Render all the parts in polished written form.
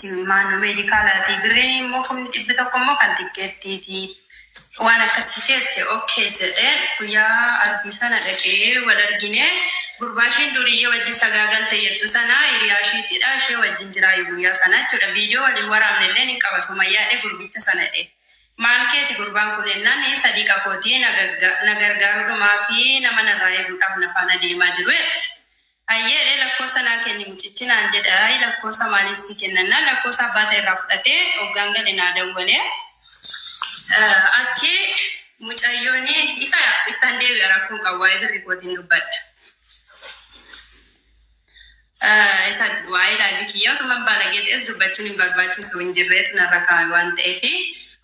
Maannoo meedikaalaati. Birriin immoo 100,000 immoo kan tikkeettiiti. Waan akkasii jette okay jedhee guyyaa arbii sana dhaqee wal argine. Gurbaa ishiin duriyyee wajjin sagaagalte jettu sana hiriyaa ishiitidha. Ishee wajjin jiraayu guyyaa sana jechuudha. Viidiyoo waliin waraabne illee ni qaba. Sumayyaadhe gurbicha sana dhe. Maal keeti gurbaan kun jennaan, sadiiqa kootii, na gargaaruudhumaa fi nama narraa eeguudhaaf na faana deemaa jiru jette. Hayyeedhe, lakkoofsa naa kenni mucichi naan jedha. Ayi, lakkoofsa maaliif sii kennannaan, lakkoofsa abbaa ta'e irraa fudhatee hoggaan gale naa dawwalee. Achi mucayyoon isa ittan deebi'a, rakkoon qabu, waa'ee birri kootiin dubbadha. Isa waa'ee live kiyyaa otuman baalagee ta'es dubbachuun hin barbaachisu, hin jirreetu narra kaa'ame waan ta'eef.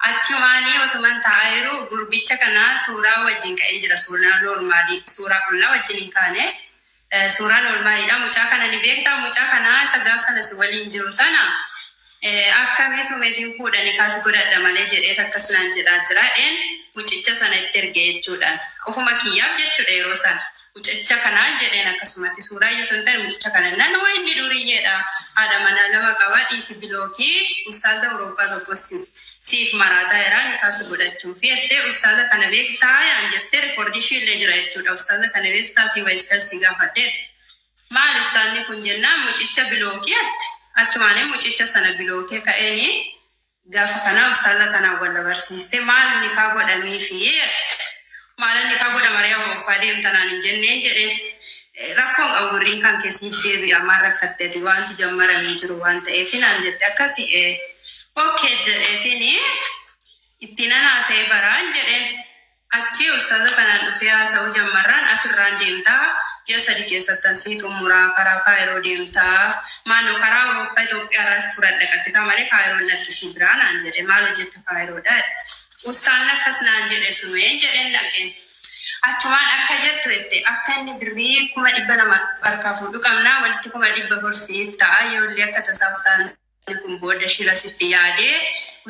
Achumaanii otuman taa'aa jiru gurbicha kana suuraa wajjin ka'een jira, suuraa normal, suuraa qullaa wajjin hin kaane. Suuraa normaliidha. Mucaa kana ni beektaa? Mucaa kana isa gaaf sana si waliin jiru sana akkamii sumeetiin fuudhanii kaasi godhadha malee jedheet akkas naan jedhaa jira. Een mucicha sana itti erge jechuudhaan. Ofuma kiyyaaf jechuudha yeroo sana. Mucicha kanaan jedheen, akkasumatti suuraa iyyuu tun ta'e mucicha kana nan waa inni duriyyeedha. Haadha manaa lama qaba, dhiisi, block, ustaaza Awurooppaa tokkos siif maraataa jira ni kaasi godhachuu fi jettee, ustaaza kana beektaa yaan jettee, record ishii illee jira jechuudha. Ustaaza kana beektaa si wayiskal si gaafadheette. Maal ustaazni kun jennaan, mucicha block jette. Achumaanii mucicha sana block ka'eenii gaafa kana ustaaza kanaan wal barsiiste, maal nikaa godhamii fi jette. Maal nikaa godhamaree Awurooppaa deemtanaan hin jenneen jedheen. Rakkoon qabu, birriin kan keessiif deebi'a, maal rakkatteeti, wanti jammaramee jiru waan ta'eef naan jette. Akkasi okay jedheetiin itti nan haasa'ee baraan jedheen. Achi ustaaza kanaan dhufee haasa'uu jammarraan, asirraan deemtaa, ji'a 3 keessattan sii xumuraa, karaa Kaayiroo deemtaa, maanoo karaa Awurooppaa Itoophiyaarraas fudhadha qaxxitaa malee Kaayiroon natti ishii biraa naan jedhe. Maal hojjetta Kaayiroodha? Ustaan akkas naan jedhe sumee jedheen dhaqeen. Achumaan akka jettu jette, akka inni birrii 200,000 harkaa fuudhu qabnaa, walitti 400,000 siif ta'a, yoollee akka tasaa ustaan kun booda shira sitti yaadee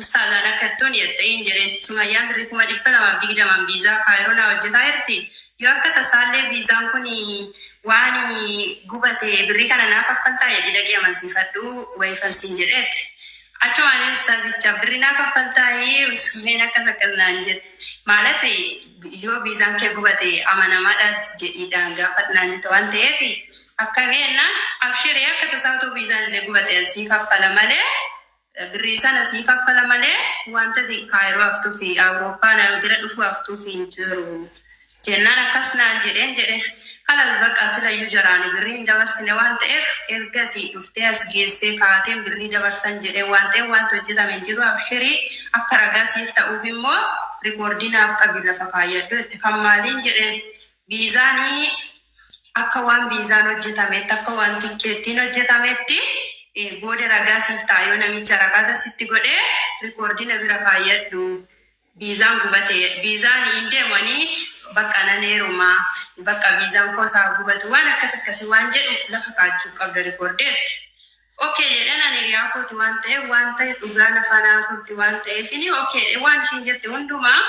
ustaazaan akka ittuun jette hin jedheen. Sumayyaan birrii 220,000 viizaa Kaayiroo naa hojjetaa jirti. Yoo akka tasaallee viizaan kun waan gubate birrii kana naa kaffaltaa jedhi, dhaqee amansiifadhu wayifansiin jedheette. Achumaan ustaazicha birrii naa kaffaltaa sumeen akkas akkas naan jette. Maalat yoo viizaan kee gubate amanamaadha jedhiidhaan gaafa naan jette waan ta'eef akkamii jennaan, abshirii, akka tasaa otoo viizaan illee gubate sii kaffala malee, birrii sana sii kaffala malee, wanta Kaayiroo haftuu fi Awurooppaa na bira dhufuu haftuu fi hin jiru. Jennaan akkas naan jedheen jedhe. Kalas bakka silayyuu jaraani birrii hin dabarsine waan ta'eef, ergati dhuftee as geessee kaateen birrii dabarsan jedhee waan ta'eef, wanta hojjetame hin jiru, abshirii, akka ragaa siif ta'uuf immoo record naaf qabi, lafa kaayyadhu itti. Kan maaliin jedheen, viizaanii akka waan viizaan hojjetametti, akka waan tikkeettiin hojjetametti booda ragaa siif ta'a, yoo namicha rakaata sitti godhee record na bira kaayyadhu. Viizaan gubate, viizaan hin deemanii, bakka nan heerumaa, bakka viizaan koo isaa gubatu waan akkas akkasii waan jedhu lafa kaachuu qabda recordeetti. Okay jedheen, ani hiriyaa kooti waan ta'eef, waan ta'e dhugaan afaan haasofti waan ta'eef, inni okay waan ishiin jette hundumaa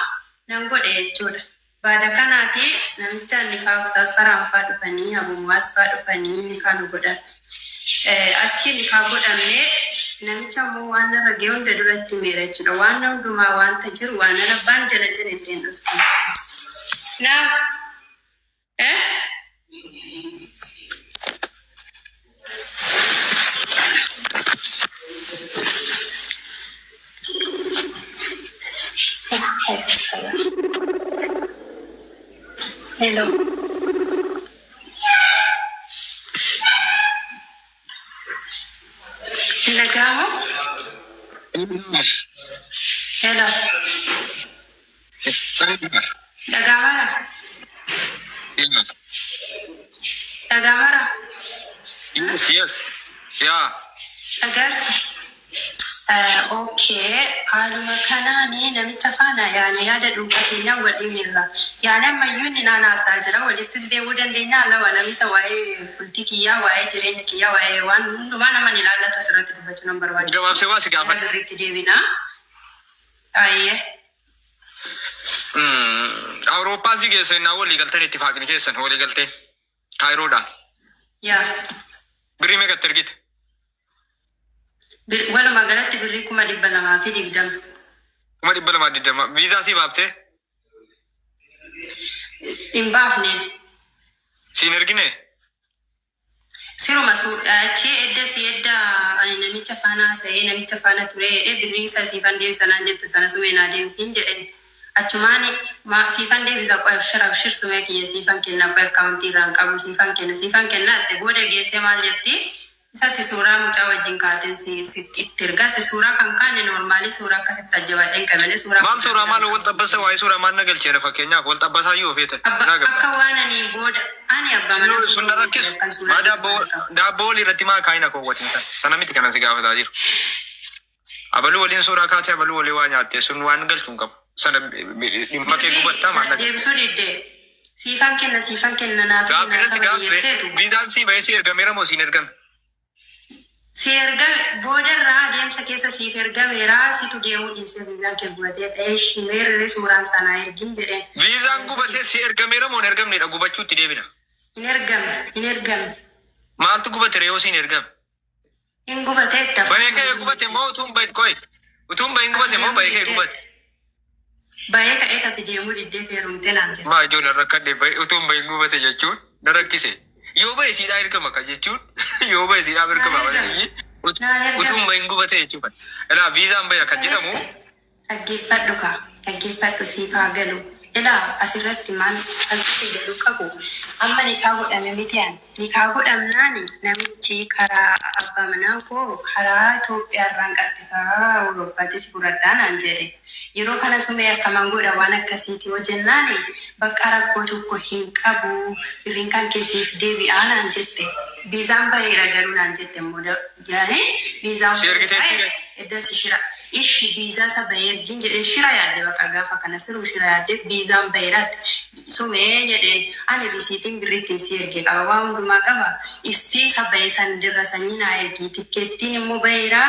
nan godhe jechuudha. Baada kanaati namicha nikaa ustaas Faraan faa dhufanii, Abumuwaas faa dhufanii nikaa nu godhan. Achi nikaa godhamne, namicha immoo waan narra ga'e hunda duratti meera jechuudha. Waan hundumaa wanta jiru waan nan abbaan jala jala illee dhosku. Na eh? Hello. Dhaga'amu? Hello. Dhaga'amaara? Dhaga'amaara? Yes. Yeah. Dhagaartu? Okay, haaluma kanaani namicha faana yaani yaada dhuunfaa keenyaa waliin irra. Yaani ammayyuu inni naan haasaa jira, walitti deebuu dandeenya ala walamisa waa'ee bultii kiyyaa, waa'ee jireenya kiyyaa, waa'ee waan hundumaa nama ni ilaallatu asirratti dubbachuu nan barbaachisa. Gabaabsee waa si Gara gaafadha. birriitti deebinaa. Ayyee. Awurooppaa si geessa innaa walii galtan, ittifaaqni keessan walii galtee Kaayiroodhaan. Yaa. Birrii meeqatti ergite? Walumaa galatti birrii 220,000. 220,000. Viizaa sii baaftee? Hin baafne. Siin ergine? Siruma achi edda si edda ani namicha faana haasa'ee namicha faana ture jedhee birrii isa siifan deebisa naan jette sana sumee naa deebisiin jedheen. Achumaan siifan deebisa qoy abshir abshir sumee kiyya siifan kenna qoy akkaawuntii irraan qabu siifan kenna siifan kenna jette booda geessee maal jetti isatti suuraa mucaa wajjin kaateen si itti ergatte suuraa kan kaane noormaalii suuraa akkasitti ajjabadheen qabele suuraa Maal suuraa maal wal xabbasa waa'ee suuraa maal na galcheera fakkeenyaaf wal xabbasaa yoo feetan naa gabba. Akka waan ani booda ani abbaa manaa Sun sun na rakkisu. akkan suuraa Maa daabboo daabboo walii irratti maa kaayina koowwatiin sana. Sana miti kanan si gaafataa jiru. Abaluu waliin suuraa kaatee abaluu walii waa nyaattee sun waan galchu hin qabu. Sana dhimma kee gubattaa maal na galcha. Deebisuu didde. Siifan kenna siifan kenna naatu Gaaffii naa irratti saba gaaffii jetteetu. viizaan sii bahee si ergameera moo siin ergame? Si ergame boodarraa adeemsa keessa siif ergameera situ deemuu dhiisee viizaan kee gubatee ta'ee shimeerri suuraan sanaa ergin jedheen. Viizaan gubatee si ergameera moo hin ergamnedha gubachuutti deebina. Hin ergamne hin ergamne. Maaltu gubate ree yoo siin ergame? Hin gubatee itti Bahee ka'ee gubate moo utuun bahin qoy utuun bahin gubate moo bahee ka'ee gubate? Bahee ka'ee tati deemuu diddee teerumtee naan jedhe. Maa ijoolleen rakkadhe bahee utuun bahin gubate jechuun na rakkise. Yoo bahe siidhaa ergama ka jechuun yoo bahe siidhaa ergama Naan ergame. malee Naan ergame. utuun bahin gubate jechuudha. Ilaa viizaan bahe kan jedhamu Dhaggeeffadhu kaa dhaggeeffadhu siif haa galu. Ilaa asirratti maal si galu qabu amma nikaa godhame miti ani. Nikaa godhamnaani namichi karaa abbaa manaa koo karaa Itoophiyaa irraan qaxxitaa Awurooppaatti si fudhadhaa naan jedhe. Yeroo kana sumee akkaman godha waan akkasiiti yoo jennaani bakka rakkoo tokko hin qabu birriin kan keessiif deebi'aa naan jette. Viizaan baheera garuu naan jette immoo jaanii viizaan si ergiteetti baheera edda si shira ishi viizaa isa bahee ergin jedhee shira yaadde bakka gaafa kana siruu shira yaaddeef viizaan baheeraatti sumee jedheen ani risiitiin birrittiin si erge qaba waa hundumaa qaba istii isa bahee san dirra sanyii naa ergi tikkeettiin immoo baheeraa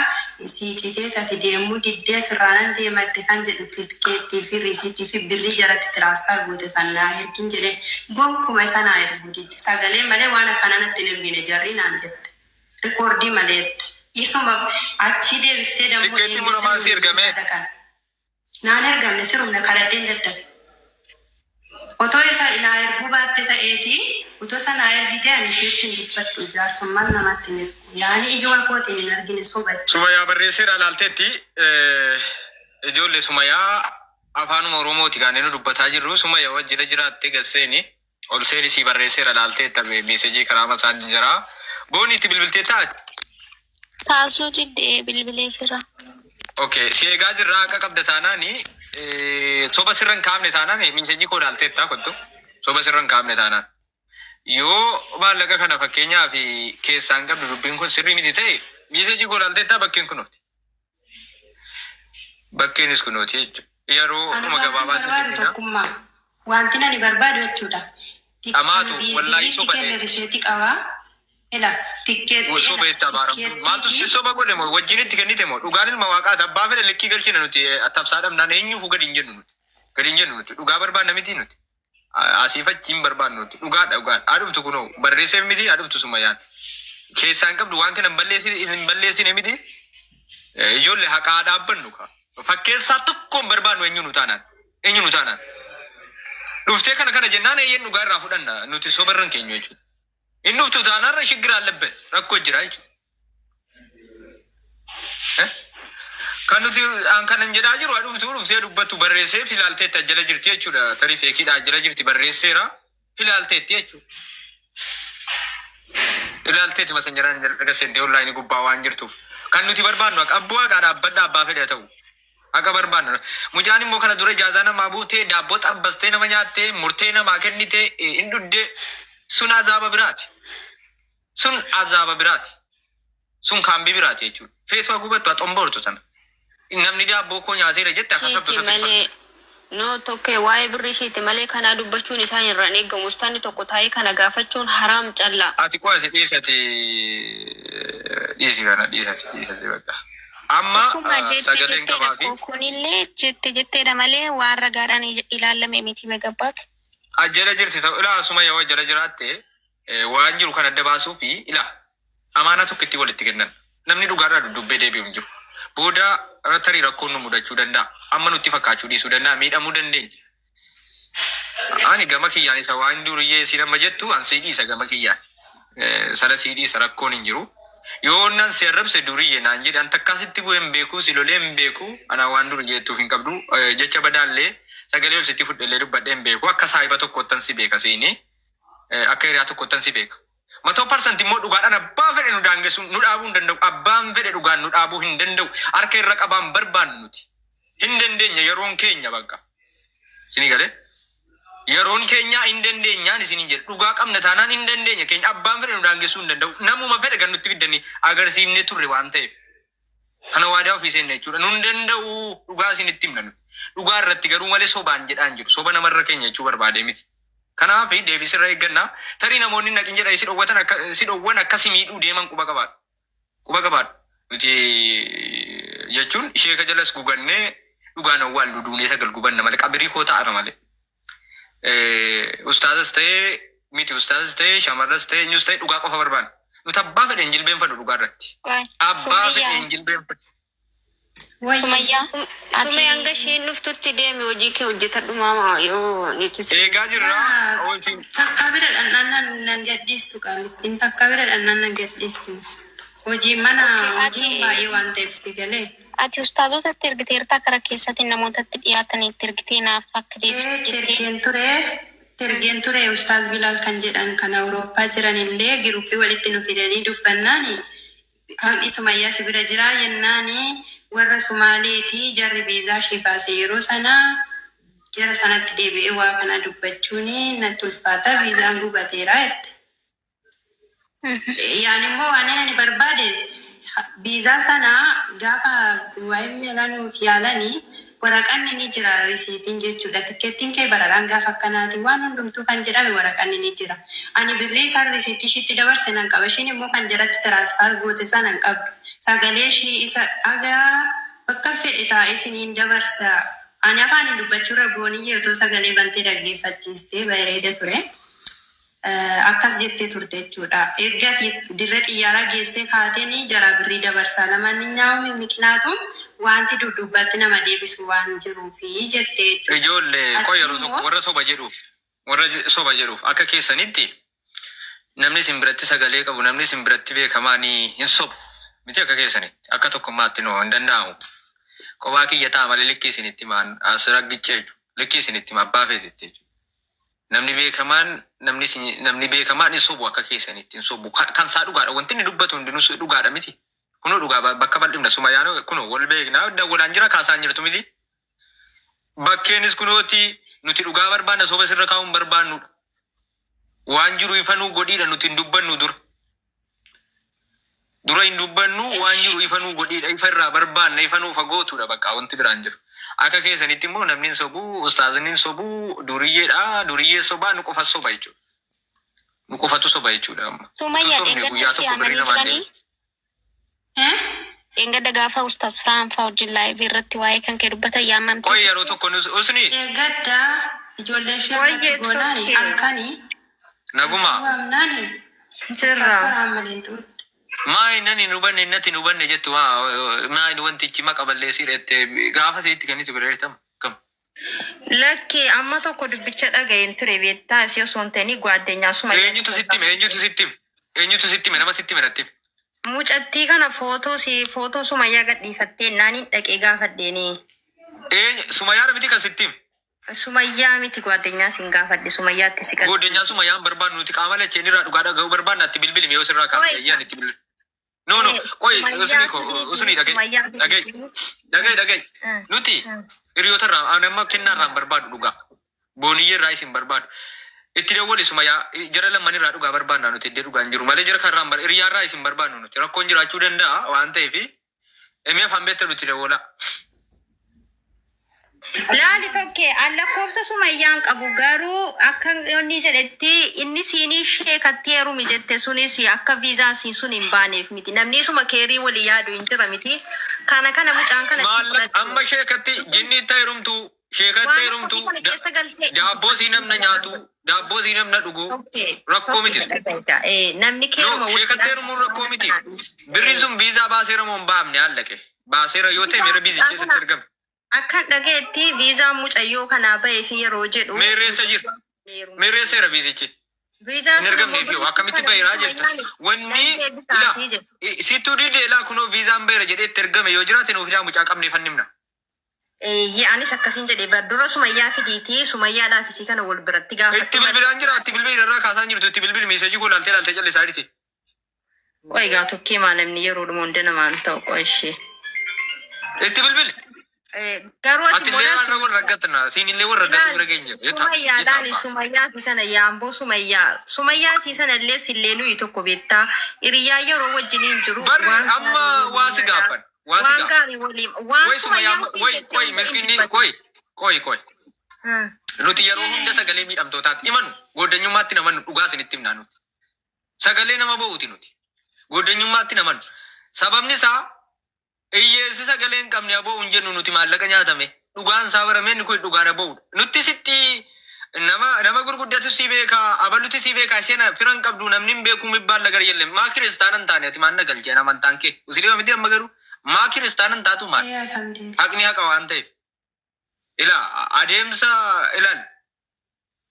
sii citee tati deemuu diddee sirraanan deematte kan jedhu tikkeettii fi risiitii fi birrii jaratti tiraansfar goote san naa ergin jedhee gonkuma isa naa erguu didde sagalee malee waan akkanaa natti hin ergine jarri naan jette. Rikoordii malee isuma achi deebistee dammoo Tikkeettiin muramaan si ergame. Naan ergamne sirumna kadhadheen dadhabe. Otoo isa naa erguu baatte ta'eeti otoo isa naa ergite ani isheetti hin dubbadhu jaarsummaan namatti hin ergu. Yaani ijuma kootiin hin argine soba. Sumayyaa barreesseera laalteetti ijoollee Sumayyaa afaanuma Oromooti kan inni dubbataa jirru Sumayyaa wajjira jiraatte gasseeni ol seeni sii barreesseera laalteetta meesejii karaa masaan jira. Booni itti bilbiltee taate. Kaasuu diddee bilbilee fira. Okay, si eegaa jirraa akka qabda taanaani soba sirra hin kaafne taanaan meesejii koo laalteetta kottu soba sirra hin kaafne taanaan. Yoo maallaqa kana fakkeenyaaf keessaan qabdu dubbiin kun sirrii miti ta'e meesejii koo laalteetta bakkeen kunooti. Bakkeenis kunooti jechuudha. Yeroo Ani dhuma wanti gabaabaa sitti barbaadu himina. tokkummaa. Wanti ani barbaadu jechuudha. Dhamaatu wallaahi Birriitti soba kenne ta'e. riseetii qabaa. Ela tikkeetti Soba ela itti abaaramtu. Maaltu si tikkeettii soba godhe moo wajjin itti kennite moo dhugaan ilma waaqaati abbaa fedhe likkii galchina nuti tabsaa dhabnaan eenyuufuu gadi hin jennu nuti. Gadi hin jennu nuti dhugaa barbaanna miti nuti. Asiif achi hin barbaannu nuti dhugaadha dhugaadha. Aduftu kunoo barreesseef miti aduftu sumayyaan. Keessaan qabdu waan kana hin balleessine miti. Ijoollee haqaa dhaabbannu ka. Fakkeessaa tokko hin barbaannu eenyu nu taanaan. Eenyu nu taanaan. Dhuftee kana kana jennaan eeyyeen dhugaa irraa fudhanna nuti soba irra hin keenyu jechuudha. Inni dhuftu taanaan shiggir allebbet rakkoo jira jechuudha. Kan nuti an kanan jedhaa jiru aduftuu dhuftee dubbattu barreessee filaalteetti ajjala jirti jechuudha. Tarii feekiidha ajjala jirti barreesseera filaalteetti jechuudha. Ilaalteetti masanjaraan jalqaba seentee onlaayinii gubbaa waan jirtuuf. Kan nuti barbaannu akka abboo haqaa dhaabbadha abbaa fedha ta'u. Akka barbaannu. Mucaan immoo kana dura ijaazaa namaa buutee daabboo xabbastee nama nyaattee murtee namaa kennitee hin dhuddee sun azaaba biraati. Sun azaaba biraati. Sun kaambii biraati jechuudha. Feetu haa gubattu haa xomboortu sana. Namni daabboo koo nyaateera jette akka sabtu Isheeti sasiffa. malee no tokko waa'ee birrii isheeti malee kanaa dubbachuun isaan irraan eegamu. Ustaanni tokko taa'ee kana gaafachuun haraam callaa. Ati qo'asi dhiisati dhiisi kana dhiisati dhiisati bakka. Amma Akkuma jette sagaleen jetteedha qabaa fi kunillee jette jetteedha malee waan ragaadhaan ilaalame miti megabbaak. Ajjala jirti ta'u ilaa asuma yoo ajjala jiraatte waan jiru kan adda baasuu fi ilaa amaanaa tokko itti walitti kennan. Namni dhugaarraa duddubbee deebi'u hin jiru. Booda tarii rakkoon nu mudachuu danda'a. Amma nutti fakkaachuu dhiisuu danda'a. Miidhamuu dandeenya. Ani gama kiyyaan isa waan duriyyee isin amma jettu an sii dhiisa gama kiyyaan. Sana sii dhiisa, rakkoon hin jiru. Yoo nan si arrabse duriyyee naan jedhe, an takkaa sitti bu'ee hin beeku, si lolee hin beeku, ana waan duriyyee jettuuf hin qabdu. Jecha badaallee sagalee ol sitti fudhellee dubbadhee hin beeku. Akka saahiba tokkottan si beeka siini. Akka hiriyaa tokkottan si beeka. 100% immoo dhugaadhaan abbaa fedhe nu daangessu nu dhaabuu hin danda'u. Abbaan fedhe dhugaan nu dhaabuu hin danda'u. Harka irra qabaan barbaannu nuti. Hin dandeenya, yeroon keenya bakka. Isinii galee? Yeroon keenya hin dandeenyaan isiniin jedhe. Dhugaa qabna taanaan hin dandeenya keenya, abbaan fedhe nu daangessuu hin danda'u. Namuma fedhe kan nutti fiddanii agarsiifnee turre waan ta'eef. Kana waadaa ofii seenne jechuudha. Nu hin danda'u, dhugaa isinitti himna nuti. Dhugaa irratti garuu malee sobaan jedhaan jiru. Soba namarra keenya jechuu barbaadee miti. Kanaaf deebii sirra eegganna. Tarii namoonni naqin jedha si dhowwatan, akka si dhowwan akkasi miidhuu deeman quba qabaadhu. Quba qabaadhu. Nuti jechuun sheeka jalas gugannee dhugaan awwaallu duunee sagal gubanna malee qabirii koo ta'ara malee. Ustaazas ta'ee miti, ustaazas ta'ee shamarras ta'ee eenyus ta'ee, dhugaa qofa barbaanna. Nuti abbaa fedhe hin jilbeenfannu dhugaa irratti. Abbaa fedhe Sumayyaa. hin jilbeenfannu. Wayyi. Sumayyaa. Ati Sumee, hanga isheen dhuftutti deemi, hojii kee hojjetadhu maama yoo nitti si. Eegaa jirra. Ooltiin. Takka bira dhannaan nan gadhiistu, qaalittiin takka bira dhannaan nan gadhiistu. Hojii mana Okay, hojiin baay'ee waan ta'eef si galee. Ati ustaazotatti ergiteertaa kara keessatti namootatti dhiyaatanitti ergitee naaf akka deebistu jettee. Tergeen ture Ustaaz Bilaal kan jedhan kan Awurooppaa jiran illee giruppii walitti nu fidanii dubbannaani haqni Sumayyaa si bira jiraa jennaani, warra Sumaaleeti jarri viizaa ishee baase yeroo sanaa, jara sanatti deebi'ee waa kana dubbachuun natti ulfaata, viizaan gubateera jette. Yaan immoo waan ani barbaade viizaa sana gaafa waa'ee biyya alaa nuuf yaalanii waraqanni ni jira, risiitiin jechuudha. Tikkeettiin kee bararaan gaafa akkanaati waan hundumtuu kan jedhame waraqanni ni jira. Ani birrii isaan risiitii ishiitti dabarse nan qaba. Ishiin immoo kan jalatti transfer goote sana hin qabdu. Sagalee ishii isa dhagaa bakka fedhe taa'ee isiniin dabarsa. Ani afaan hin dubbachuurra booniyyee otoo sagalee bantee dhaggeeffachiistee bareeda ture. Akkas jettee turte jechuudha. Erga ati dirree xiyyaaraa geessee kaateen jara birrii dabarsaa lamaan nyaa'uun miqnaatu wanti duddubbatti nama deebisu waan jiruufi jettee jechuudha. Ijoollee koo Achi yeroo tokko immoo warra soba jedhuuf, akka keessanitti namni isin biratti sagalee qabu, namni isin biratti beekamaa ni hin sobu miti. Akka keessanitti akka tokkummaatti noo hin danda'amu. Kophaa kiyya ta'a malee likkii isinitti maan as raggiccee jechuudha. Likkii isinitti hima abbaa feetitti jechuudha. Namni beekamaan, namni beekamaan hin sobu, akka keessanitti hin sobu. Kan isaa dhugaadha. Wanti inni dubbatu hundinuu dhugaadha miti. Kunoo dhugaa bakka bal'ifna Sumayyaanoo kunoo wal beeknaa dawwalaan jira kaasaan jirtu miti. Bakkeenis kunooti, nuti dhugaa barbaanna, soba sirra kaa'uun barbaannudha. Waan jiru ifa nuu godhiidha, nuti hin dubbannu dura. Dura hin dubbannu, waan jiru ifa nuu godhiidha, ifa irraa barbaanna, ifa nuu fagootuudha, bakka wanti biraan jiru. Akka keessanitti immoo namni hin sobuu, ustaazni hin sobuu, duriyyeedha, duriyyee sobaa, nu qofa soba jechuudha. Nu qofatu soba jechuudha amma. Utuu Sumayyaa, sobne dheengadda guyyaa si tokko birrii yaamanii namaan jiranii. deemu. Dheengadda gaafa Ustaaz Firaan fa'aa wajjin live irratti waa'ee kan kee dubbatan yaamamtee Qoy, yeroo turte. tokko nus usni Eeggadda ijoollee ishee irratti Wayyee goonaani tokkee halkanii naguma halkan waamnaani Ustaaz jirra. Farhaan malee turte. Maa inni hin hubanne, innatti hin hubanne jettu, maa inni wantichi maqa balleessii dhette gaafa sitti kennitu bira hirtama kam. Lakki, amma tokko dubbicha dhaga'een ture, beektaa, isii osoo hin ta'in gwaaddenyaa Sumayyaa. Eenyutu sitti hime? Eenyutu sitti hime? Eenyutu sitti hime? Nama sitti hime natti hime. Mucattii kana footoo si footoo Sumayyaa gadhiifattee naaniin dhaqee gaafadheeni. Eenyu? Sumayyaa miti kan sitti hime. Sumayyaa miti, gwaaddenyaa sin gaafadhe, Sumayyaatti si Goddenyaa Sumayyaan barbaadnu, nuti qaama lacheen irraa dhugaa dhaga'uu barbaadna. Itti bilbilime yoo sirraa kaafte ayyaan itti bilbili. No, no, qoy, usni ko usni dhaga'i, dhaga'i, dhaga'i, dhaga'i. Nuti hiriyoota irraa ani amma kennaa irraa hin barbaadu dhugaa. Booniyyee irraa isin barbaadu. Itti dawwali Sumayyaa, jara lamman irraa dhugaa barbaadna nuti, iddoo dhugaan jiru malee jara kanarraa hin hiriyaa irraa isin barbaadnu nuti, rakkoon jiraachuu danda'a waan ta'eef emee afaan beektan nuti dawwala. Laali tokke, an lakkoofsa Sumayyaan qabu, garuu akka inni jedhetti inni siinii sheekatti heerumi jette sunis akka viizaan siin sun hin baaneef miti. Namni isuma keerii walii yaadu hin jira miti. Kana mucaan kana Maallaqa amma sheekatti jinni itti heerumtu. Sheekatti Waan heerumtu akkasii kana keessa galtee daabboo sii namna nyaatu, daabboo sii namna dhugu rakkoo miti. Namni No, keeruma sheekatti heerumuun rakkoo miti. Birriin sun viizaa baaseera moo hin baafne allaqe. Baaseera yoo ta'e meera viizichi eessatti argame? Akkan dhageetti viizaan mucayyoo kanaa bahee fi yeroo jedhu. Meerreessa jira. Meerreesseera viizichi. Viizaan Hin argamneef yoo akkamitti baheeraa jetta. Wanni ilaa sittuu didee ilaa kunoo viizaan baheera jedhee itti ergame yoo jiraate nuuf ilaa mucaa qabnee fannimna. Anis akkasiin jedhee bar dura Sumayyaa fidiitii Sumayyaadhaaf isii kana wal biratti Itti gaafadhu. bilbilaan jira, itti bilbili irraa kaasaan jirtu, itti bilbili message koo laaltee laaltee callisaa jirti. Qoy egaa tokkee maa namni yeroo hunda namaan ta'u qoy ishee. Itti bilbili. Garuu ati Ati illee waan warra raggatna, siin illee warra raggatu bira keenya. Sumayyaadhaan Sumayyaa fi kana yaamboo Sumayyaa Sumayyaa isii sana illee sillee nuyi tokko beektaa hiriyaa yeroo wajjiniin jiru. Barri amma waa si gaafan. Waa si Waan gaafan. gaarii waliin waan Qoy Sumayyaa, Sumayyaan qoy qoy miskinni qoy qoy qoy. Nuti yeroo hunda sagalee miidhamtootaatti himanu gooddanyummaatti namannu dhugaa isinitti himnaa nuti. Sagalee nama ba'uuti nuti. Gooddanyummaatti namannu. Sababni isaa hiyyeessi sagalee hin qabne aboo hin jennu nuti maallaqa nyaatame. Dhugaan isaa baramee inni kun dhugaan aboo'udha. Nutti sitti nama nama gurguddatu si beekaa, abaluti si beekaa, isheen firan qabdu namni hin beekuu mibbaan lagar jelle. Maa kiristaana hin taane ati maan nagal jeen amantaan kee. Musliima miti amma garuu maa kiristaana hin taatu maal? Haqni haqa waan ta'eef. Ilaa adeemsa ilaal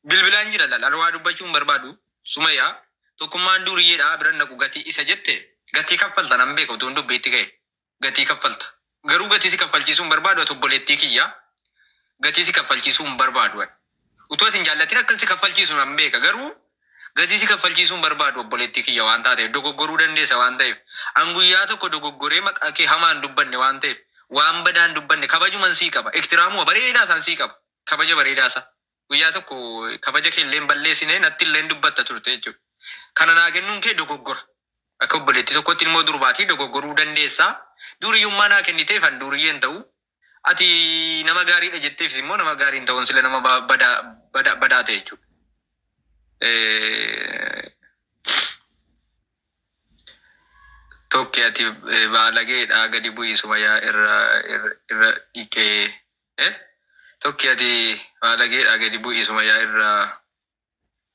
bilbilaan jira laal alwaa dubbachuu hin barbaadu Sumayyaa tokkummaan duriyyeedha biran naqu gatii isa jette gatii kaffalta nan beeka utuu hin dubbiitti ga'e gatii kaffalta garuu gatii si kaffalchiisuu hin barbaadu ati obboleettii kiyya gatii si kaffalchiisuu hin barbaadu ani. Utuu ati hin jaallatin akkan si kaffalchiisu nan beeka garuu gatii si kaffalchiisuu hin barbaadu obboleettii kiyya waan taateef dogoggoruu dandeessa waan ta'eef an guyyaa tokko dogoggoree maqaa kee hamaan dubbanne waan ta'eef waan badaan dubbanne kabajuman sii qaba iktiraamuma bareedaa isaan sii qaba kabaja bareedaa isaa guyyaa tokko kabaja kee illee hin balleessine natti illee dubbatta turte jechuudha. Kana naa kennuun kee dogoggora. Akka obboleettii tokkotti ilmoo durbaatii dogoggoruu dandeessaa. Duriyyummaa naa kenniteef an duriyyeen ta'u. Ati nama gaariidha jetteefis immoo nama gaarii hin ta'uun sila nama badaa badaa badaa ta'e jechuudha. Tokki ati baalageedha gadi bu'ii Sumayyaa irra irra dhiqee. Tokki ati baalageedha gadi bu'ii Sumayyaa irra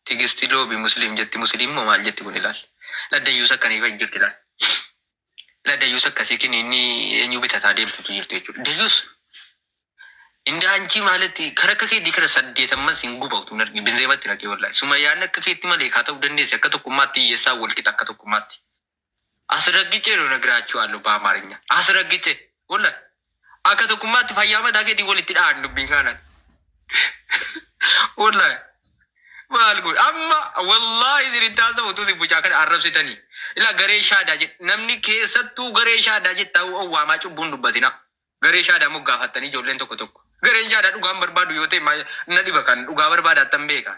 Tigisti loobi musliim jetti musliim moo maal jetti kun ilaal. Laddayyuus akkanii fa'i jirti ilaal. Laddayyuus akkasii kini inni eenyu bitataa deemtutu jirti jechuudha. Dayyuus inda anchi maalatti kara akka keetii kana saddeetammas hin guba utuu hin argin binzeematti naqee wallahi. Sumayyaan akka keetti malee kaa ta'uu dandeessi akka tokkummaatti hiyyeessaa wal qixa akka tokkummaatti. አስረግጬ ነው እነግራችኋለሁ በአማርኛ አስረግጬ ወላሂ akka tokkummaatti fayyaa mataa keetii walitti dhahan dubbiin kanan wallahi maal godhu amma wallahi isinitti haasa'u utuu isin mucaa kana arrabsitanii ilaa garee shaadaa jedhe namni keessattuu garee shaadaa jettaa owwaamaa cubbuun dubbatina garee shaadaa moggaafattanii ijoolleen tokko tokko gareen shaadaa dhugaan barbaadu yoo ta'e na dhiba kan dhugaa barbaadaattan beeka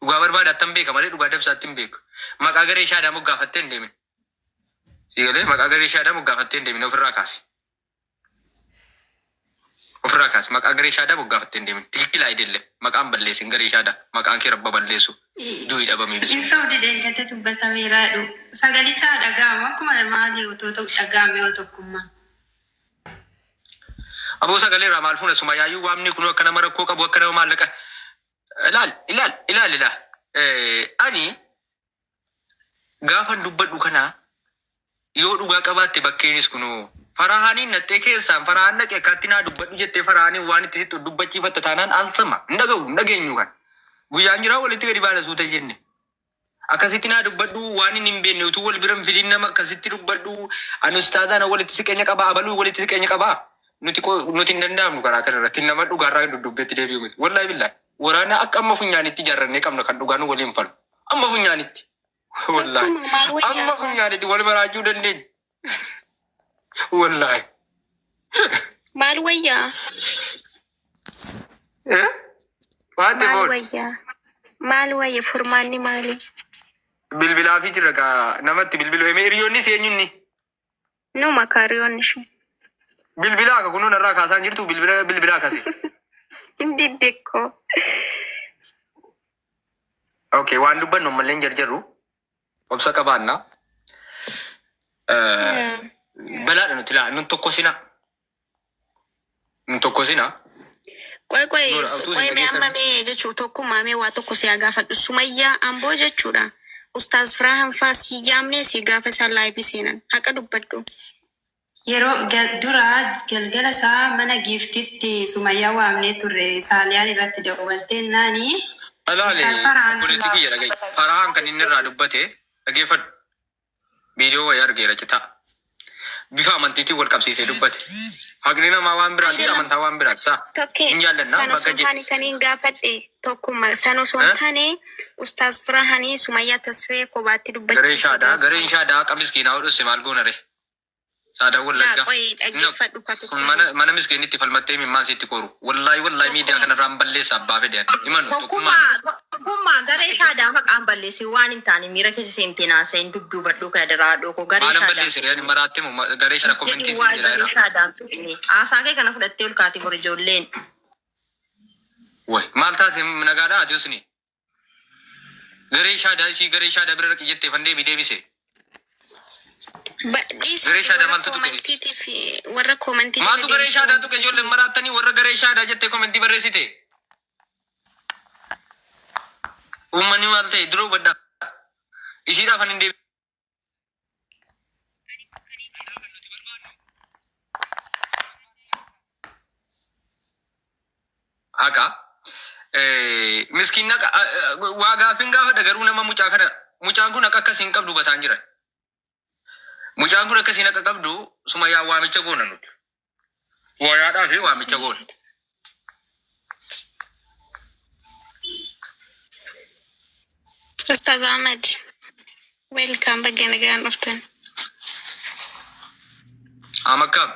dhugaa barbaadaattan beeka malee dhugaa dabsaatti hin beeku maqaa garee shaadaa moggaafattee hin deemin siigalee maqaa garee shaadaa moggaafattee hin deemin ofirraa kaasi. Ofirraa kaasi maqaa garee shaadaa moggaafattee hin deemin tikikkila አይደለም maqaan balleessin garee shaadaa maqaan kee rabba balleessu du'i dhabamii Hin sobdi deeggartee dubbatameeraadhu. Sagalichaa dhaga'amu akkuma maalii otoo ta'u dhaga'ame yoo tokkummaa. Aboo sagalee irraa maal fuuna Sumayyaayyuu waamni kun akka nama rakkoo qabu akka nama maallaqa ilaal ilaal ilaal ilaal ani gaafan dubbadhu kana yoo dhugaa qabaatte bakkeenis kunoo farahaaniin nattee keessaan farahaan naqe akkaatti naa dubbadhu jettee farahaaniin waan itti sittu dubbachiifatta taanaan alsama hin dhaga'u hin dhageenyu kan guyyaan jiraa walitti gadi baana suuta jenne akkasitti naa dubbadhu waan inni hin beekne utuu wal bira hin fidin nama akkasitti dubbadhu ani ustaazaan walitti siqeenya qabaa abaluu walitti siqeenya qabaa nuti nuti hin danda'amnu karaa kana irratti nama dhugaarraa dudubbeetti deebi'u miti wallahi billahi waraana akka amma funyaanitti ijaarrannee qabna kan dhugaan waliin falu amma funyaanitti wallahi Tokkuma maal wayyaa? amma funyaanitti wal baraachuu dandeenya wallahi. Maal wayyaa? Eh? Waan Maal ta'eef wayyaa? Maal wayya? Furmaanni maali? Bilbilaa fi jira gaa namatti bilbiluu hime hiriyoonni seenyunni Numa kaariyoon ishee. Bilbilaa akka kunuun irraa kaasaan jirtu bilbila bilbilaa akkasi. Hin diddikkoo. Okay, waan dubbannu ammallee hin jarjarru obsa qabaanna. Balaadha nuti laa nun tokkosina. Nun tokkosina. Qoy qoy Noora utuu qoy isin mee amma dhageessan. mee jechuu tokkummaa mee waa tokko si haa gaafadhu. Sumayyaa Amboo jechuudha. Ustaaz Firaahan faa si yaamnee si gaafa isaan live seenan. Haqa dubbadhu. Yeroo dura galgala isaa mana giiftitti Sumayyaa waamnee turre Saaliyaan irratti dawwaltee naani Alaale Ustaaz Farhaan obboleettii kiyya dhaga'i. Farahaan kan inni irraa dubbate dhageeffadhu. Viidiyoo wayii argeera citaa. Bifa amantiitiin wal qabsiisee dubbate. Haqni namaa waan biraati, Ayyalam. amantaa waan biraati. Saa Tokkee hin jaallannaa sana osoo bakka hin jedhe. taane kan hin gaafadhe tokkummaa sana osoo hin Eh? taane Ustaaz Firahanii Sumayyaa Tasfee kophaatti Gareen dubbachiise shaadaa, gaafsan. gareen shaadaa haqa miskiinaa hodhusse maal goona ree? Saadaa Yaa Wallaggaa. qoy No. dhaggeeffadhu ka Kun tokkummaa. mana miskiinitti falmattee imimmaan sitti koru. Wallaahi wallaahi miidiyaa Tokkummaa. kanarraan balleessa abbaa fedhe ani. Imanu tokkummaan. Tokkummaa tokkummaa garee shaadaa maqaan balleessi waan hin taane miira keessa seentee naasa'in dubbii hubadhuu kana daraa dhoko garee Maalan shaadaa balleesse ree ani maraatte moo garee shara jedhi komentii waan siin jedhaa garee jira. shaadaan fidne haasaa kee kana fudhattee ol kaatee bor ijoolleen. Way maal taate nagaadhaa ati usni. Garee shaadaa isii garee shaadaa bira dhaqi jettee fan deebii deebise. Dhiisi Garee shaadaa warra maaltu tuqe? koomantiitiif warra koomantii jala Maaltu garee deemtu shaadaa tuqe ijoolleen maraattanii warra garee shaadaa jettee komentii barreessite. Uummanni maal ta'e dura hubadhaa. Isiidhaaf ani hin deebi. Haqa. Miskiin haqa waa gaaffiin gaafadha garuu nama mucaa kana mucaan kun akka akkasiin qabdu hubataan jiran. Mucaan kun akkasiin akka qabdu sumayyaa waamicha goona nuti. Wayaadhaa fi waamicha goona. Ustaaz Ahmad welcome baga nagaan dhuftan. Amakkaam.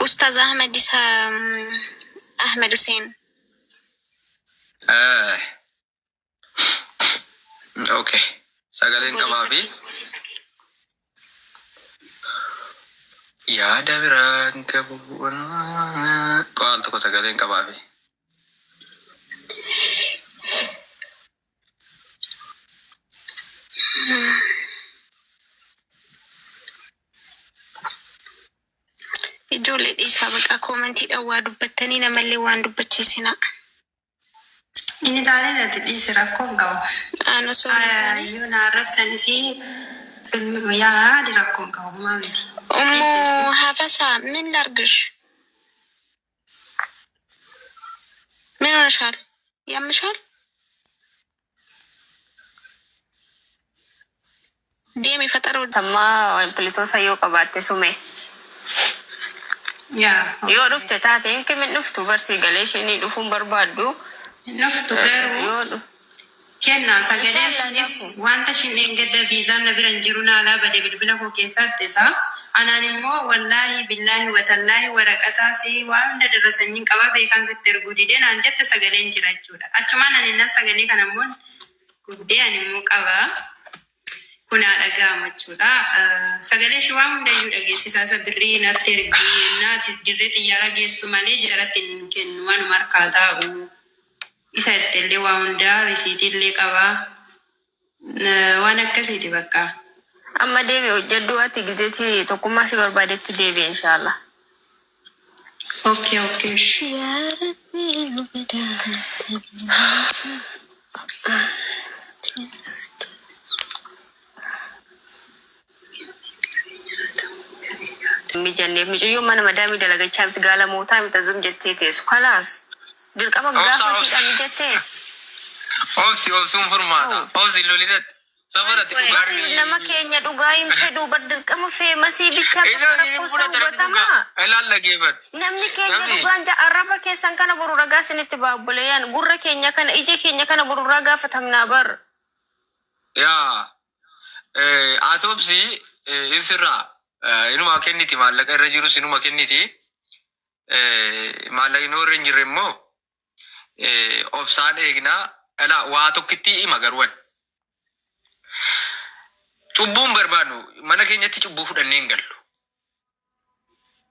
Ustaaz Ahmad isa Ahmed Hussein. Okay. Sagaleen qabaa Obboleessa fi kee. yaada biraan qabu. Qaal tokko sagaleen qabaa fi. Ijoollee dhiisaa baqa koomantiidhaan waa dubbattanii namallee waan dubbachiisina. Inni ilaalee natti dhiise rakkoo hin qabu. Aan osoo hin taane. Yoo na arrabsanis yaadi rakkoo hin qabu maa miti. Ummu Dhiise ishee. Hafasaa ምን ላርግሽ? ምን ሆነሻል? ያምሻል? Deemi faxara Tammaa pilitoosa yoo qabaatte sume. Yaa Yoo dhufte taate hin kimin dhuftu barsii galee isheen dhufuun barbaaddu. Dhuftu garuu Yoo dhufte. Kennaa sagalee Inshallah sunis nafu. wanta ishiin dheengadda viizaan na bira hin jiru naalaa bade bilbila koo keessatti isaa. Anaan immoo wallaahi billaahi watallaahi waraqataa si waan hunda darrasanyiin qabaa beekaan sitti erguu didee naan jette sagaleen jira jechuudha. Achumaan ani innas sagalee kana immoo gubdee ani immoo qabaa. Kun haa dhaga'amu jechuudha. Sagalee ishee waan hundayyuu dhageessisaa isa birrii natti ergii naati dirree xiyyaara geessu malee jaratti hin kennu waanuma harkaa taa'u. Isa ittillee waa hundaa risiitii qabaa. Waan akkasiiti bakka. Amma deebi hojjedhu ati gizeetii tokkummaa si barbaadetti deebi inshallah. Okay, okay. Yaa Rabbi nu badhaate. Mijanneef mucayyoo mana madaamii dalagachaa miti gaalamootaa miti zim jettee teessu. Kalaas dirqama Obsa gaafa obsa. ishiidhaan mijattee. Obsi obsuun furmaata. Obsi lolinatti. Safarati Barri dhugaan. nama keenya dhugaa hin fedhu bar dirqama feemasii bichaa bakka Ilaali rakkoo hin isaa fudhatan dhugaa. hubatamaa. Ilaal dhageeffadhu. Namni keenya Namni dhugaan arraba keessan kana boru ragaa isinitti baabboleeyyan gurra keenya kana ija keenya kana boru ragaa gaafatamnaa bar. Yaa asoobsi isirraa inuma kenniti maallaqa irra jirus inuma kenniti maallaqni irra hin jirre immoo obsaan eegnaa ilaa waa tokkitti hima garuu ani. Cubbuun barbaadnu mana keenyatti cubbuu fudhannee hin gallu.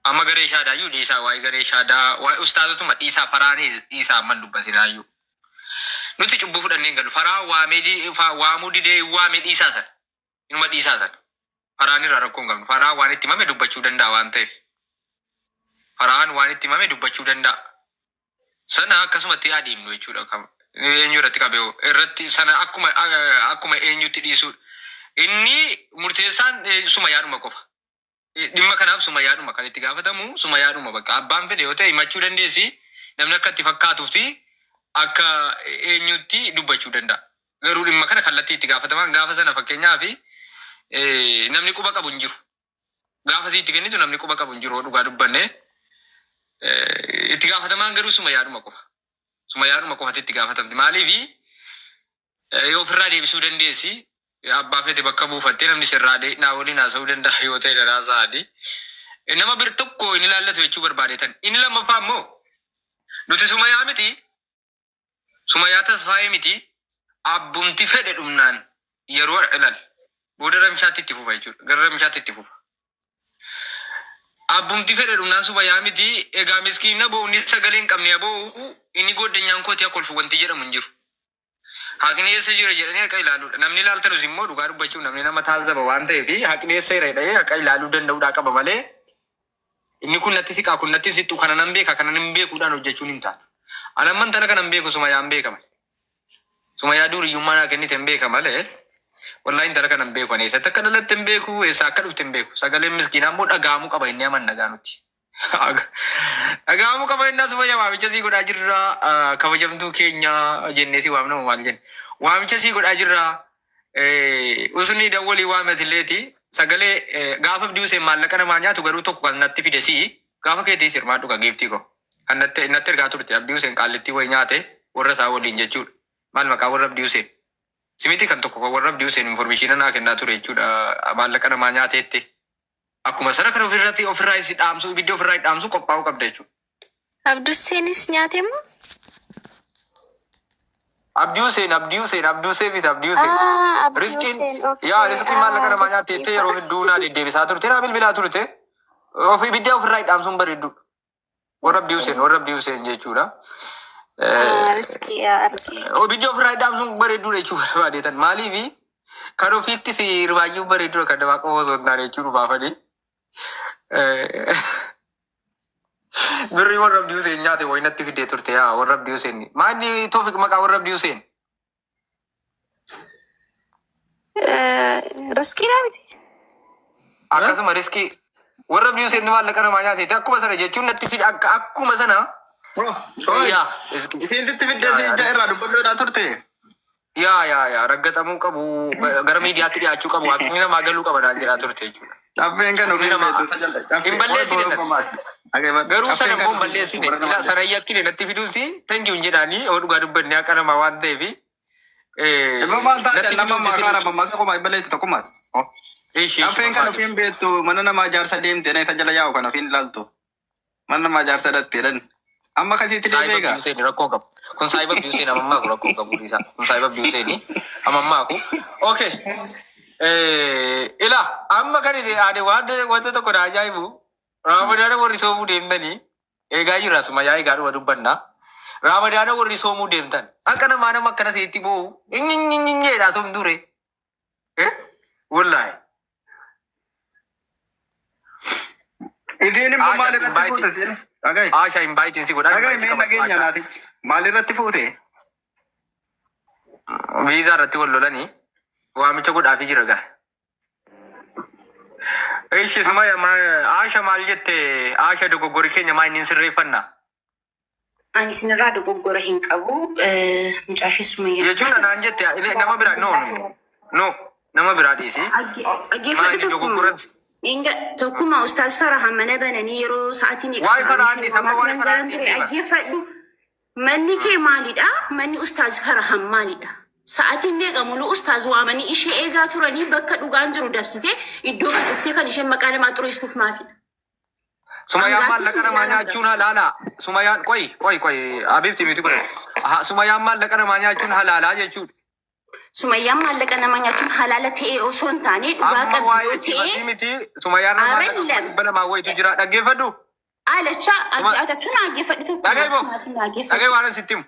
Amma garee shaadaayyuu dhiisaa waa'ee garee shaadaa waa'ee ustaazotuma dhiisaa faraanii dhiisaa amman dubbatinaayyuu. Nuti cubbuu fudhannee hin gallu. Faraa waamee waamuu didee waamee dhiisaa sana. Inuma dhiisaa sana. Faraan irraa rakkoo hin qabnu. Faraa waan itti himame dubbachuu danda'a waan ta'eef. Faraan waan itti himame dubbachuu danda'a. Sana akkasumatti adeemnu jechuudha. Eenyu irratti qabee irratti sana akkuma eenyutti dhiisudha. Inni murteessaan Sumayyaadhuma qofa. Dhimma kanaaf Sumayyaadhuma kan itti gaafatamu, Sumayyaadhuma bakka abbaan fedhe yoo ta'e himachuu dandeessi. Namni akka itti fakkaatuufti akka eenyutti dubbachuu danda'a. Garuu dhimma kana kallattii itti gaafataman gaafa sana fakkeenyaaf namni quba qabu hin jiru. Gaafa itti kennitu namni quba qabu hin jiru, dhugaa dubbanne. Itti gaafatamaan garuu Sumayyaadhuma qofa. Sumayyaadhuma qofatti itti gaafatamti. Maaliifi ofirraa deebisuu dandeessi. Abbaa fete bakka buufattee namni sirraa naa waliin haasa'uu danda'a yoo ta'e dha sa'aadhi. Nama bir tokko inni ilaallatu jechuu barbaadetan. Inni lammaffaa immoo nuti Sumayyaa miti. Sumayyaa Tasfaayee miti. Abbumti fedhe dhumnaan yeroo ilaal. Booda ramshaatti itti fufa jechuudha. Gara ramshaatti itti fufa. Abbumti fedhe dhumnaan Sumayyaa miti. Egaa miskiina bo'uun sagalee hin qabne bo'u inni goddanyaan kooti akka kolfu wanti jedhamu hin jiru. Haqni eessa jira jedhanii haqa ilaaluudha. Namni ilaaltanus immoo dhugaa dubbachuuf namni nama taazaba waan ta'eef haqni eessa jira jedhee haqa ilaaluu danda'uudhaa qaba malee inni kun natti siqaa, kun natti sixxu, kana nan beeka, kana nan beekuudhaan hojjechuun hin taatu. Ani amman tana kanan beeku Sumayyaan beeka malee. Sumayyaa duriyyummaa naa kennite hin beeka malee. Wallaahi intala kana hin beeku, ani eessatti akka dhalatte hin beeku, eessaa akka dhufte hin beeku. Sagaleen miskiinaa immoo dhaga'amuu qaba inni amanna gaanutti. Dhaga'amuu qaba innaa. Sumayyaa, waamicha sii godhaa jirra, kabajamtuu keenya jennee si waamna moo maal jenne? Waamicha sii godhaa jirra. Usni dawwalii waamatileeti sagalee gaafa Abdii Hussein maallaqa namaa nyaatu garuu tokko kan natti fide sii gaafa keetii sirmaa dhuga giiftii ko. Kan natti ergaa turte Abdii Hussein qaallittii wayi nyaate warra isaa waliin jechuudha. Maal maqaa warra Abdii Hussein? Simiti kan tokko kan warra Abdii Hussein information naa kennaa ture jechuudha, maallaqa namaa nyaateetti. Akkuma sana kan ofirratti ofirraa isi dhaamsuu, ibidda ofirraa dhaamsuu qophaa'uu qabda jechuudha. Abdusseenis nyaate moo? Abdii Hussein, Abdii Hussein, Abdii Hussein miti, Abdii Hussein. Ah, Abdii Riskiin Hussein, okay. yaa riskiin maallaqa namaa Ah, nyaatte jettee yeroo riskii. hedduu naa deddeebisaa turte, naa bilbilaa turte. Of ibidda ofirraa dhaamsuun bareeddudha. Warra Abdii Hussein, warra Abdii Hussein jechuudha. Ah, riskii arge. Ibidda ofirraa dhaamsuun bareedduudha jechuu barbaadeetan. Maaliifi kan ofiitti si hirmaayyuu bareedduudha kan namaa qofa osoo hin taane jechuudha baafanii. Birrii warra Abdii Hussein nyaate wayi natti fidee turte yaa warra Abdii Hussein. Maanni Toofik maqaa warra Abdii Hussein? Riskiidha miti. Akkasuma riskii warra Abdii Hussein maallaqa namaa nyaate akkuma sana jechuun natti fide akkuma sana. Yaa riskii. Isiin sitti fiddee ija irraa dubbadhuudhaa turte. Yaa raggaxamuu qabu, gara miidiyaatti dhiyaachuu qabu, haqni namaa galuu qaba naan jedhaa turte jechuudha. Caffeen kan ofii beektu isa jala. Hin balleessine sana. Garuu sana immoo hin balleessine. Ila sana yakkine natti fiduuti thank you hin jedhaanii yoo dhugaa dubbanne haqa namaa waan ta'eef. Immoo maal taate, nama maqaa nama maqaa koma balleessi tokkummaati. Caffeen kan ofiin beektu mana namaa jaarsa deemte na isa jala yaa'u kan ofiin ilaaltu. Mana namaa jaarsa dhatte jedhan. Amma akkasitti Saayiba deebi'eega. Abdii Hussein rakkoo qabu. Kun saayiba Abdii Hussein amammaa ku rakkoo qabu dhiisa. Kun saayiba Abdii Hussein amammaa ku. Okay. Ila amma kan isin ani waan wanta tokko na ajaa'ibu, Raamadaana warri soomuu deemtanii eegaa jirra, Sumayyaa eegaa dhuma dubbanna. Raamadaana warri soomuu deemtan akka namaa nama akkana seetti boo'u inni jedhaa soomture. Wallaahi. Isiin immoo Aasha maal irratti invite. fuute siin? Dhaga'i. Aasha invite si godhaa. Dhaga'i, mee nageenya naatichi. Maal irratti fuute? Viizaa irratti wal lolanii waamicha godhaafii jira gaa. Ishi Sumaya, Aasha maal jette? Aasha, dogoggorri keenya maa inni hin sirreeffanna? Ani isinirraa dogoggora hin qabu. Mucaa ishee Sumayyaa. Jechuun anaan jette nama biraa, no, no, nama biraa dhiisi. Dhaggeeffadhu. Maali Tokkuma. dogoggora? Enga tokkuma Ustaaz Farahan mana bananii yeroo sa'aatii meeqa Waa'ee ta'an Farahan ishee dhiis, amma waamaa waa'ee turan Farahan jalan ture. dhiisi. Dhaggeeffadhu. Manni kee maalidha? Manni Ustaaz Farahan maalidha? Sa'aatiin meeqa muluu Ustaaz waamanii ishee eegaa turanii bakka dhugaan jiru dabsitee iddoo kan dhuftee kan isheen maqaa namaa xureessuuf maafidha? Sumayyaan Hangaatti maallaqa namaa Sumayyaan nyaachuun halaalaa. Sumayyaan, qoy qoy qoy, Habibti miti godhe. Sumayyaan maallaqa namaa nyaachuun halaalaa jechuudha. Sumayyaan maallaqa namaa nyaachuun halaala ta'ee osoo hin taane dhugaa Amma qabdu waa'ee yoo ta'e cifasii miti, Sumayyaan maallaqa Arallam. 200 wayitu jira, dhaggeeffadhu. Alacha atattu naaggeeffadhu tokko. Dhaga'i boo. Naatiin Dhaga'i naaggeeffadhu. waan sitti himu.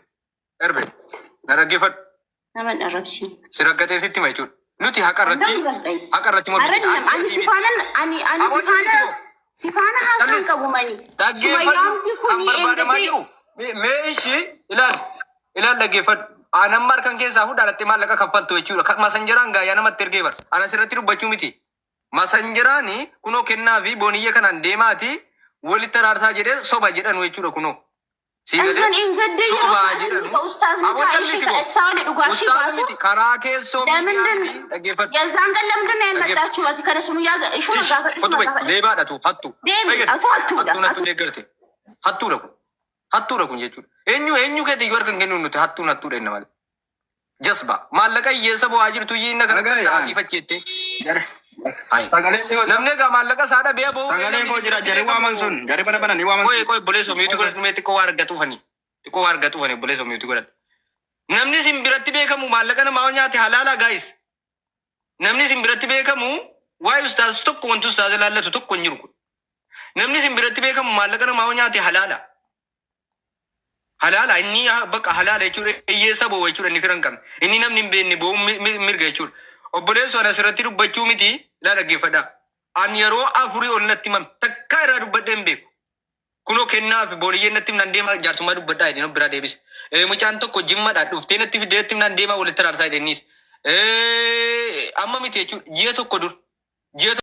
Erbe. Na dhaggeeffadhu. Nama hin arrabsiin. Si raggatee sitti hima jechuudha. Nuti haqa irratti mormiti. Arallam, ani sifaana ani Awwa, sifaana callisii sifaana haasaan Callis. qabu mani. Dhaggeeffadhu. Sumayyaamti Kan kun barbaadamaa eengadee jiru. Mee ishii ilaal ilaal dhaggeeffadhu. Aannan harkan keessaa fuudhaa maallaqa kaffaltu jechuudha. Masanjaraan gaayyaa namatti ergee bara. Ana asirratti dubbachuu miti. Masanjaraani kunoo kennaa fi booniyya kanaan deemaati walitti araarsaa jedhee soba jedhanu jechuudha kunoo. Sii galee? Enzen ingadde yeroo Sobaa sana jedhanu. inni ustaazni Aboo taa'ee ishee callisi boo. kadhachaa oole dhugaa ishee Ustaaza baasu miti karaa keessoo ለምንድን miidiyaatti dhaggeeffadhu. የዛን ቀን ለምንድን ነው ያልመጣችሁ? Ati kana sumuyyaa ishuma gaafadhu Qotu ishuma bai gaafadhu. leebaadhatu hattu. Deemi atu hattuudha. Hattuun hattuu deeggarte. Hattuudha kun. Hattuudha kun jechuudha. Eenyu eenyu keeti iyyuu harkan kennu nuti hattuun hattuudha inni malee. Jasba maallaqa hiyyeessa bo'aa jirtu iyyuu kana Dhaga'i, kan asii facheette. Ayi. Sagaleen koo Namni egaa maallaqa isaa dhabee bo'uu. sagaleen koo jira jarri waaman sun jarri bana bana ni waaman Qoy sun. qoy obboleessoo miitu godhadhu mee xiqqoo waa argatuufani. Xiqqoo waa argatuufani obboleessoo miitu godhadhu. Namni isin biratti beekamu maallaqa namaa nyaate halaala gaayis. Namni isin biratti beekamu waa'ee ustaas tokko wanti ustaas ilaallatu tokko hin jiru kun. Namni isin biratti beekamu maallaqa namaa nyaate halaala. Halaala inni bakka halaala jechuudha hiyyeessa bo'oo jechuudha inni fira hin qabne. Inni namni hin beekne bo'oo mirga jechuudha. Obboleessoo ana asirratti dubbachuu miti ilaa dhaggeeffadhaa. Ani yeroo afurii ol natti himame takkaa irraa dubbadhee hin beeku. Kunoo kennaa fi booliyyee natti himnaan deema jaarsummaa dubbadhaa jedheen of biraa deebise. Mucaan tokko jimmadhaa dhuftee natti fiddee natti himnaan deema walitti araarsaa jedheenis. Amma miti jechuudha ji'a tokko dur. Ji'a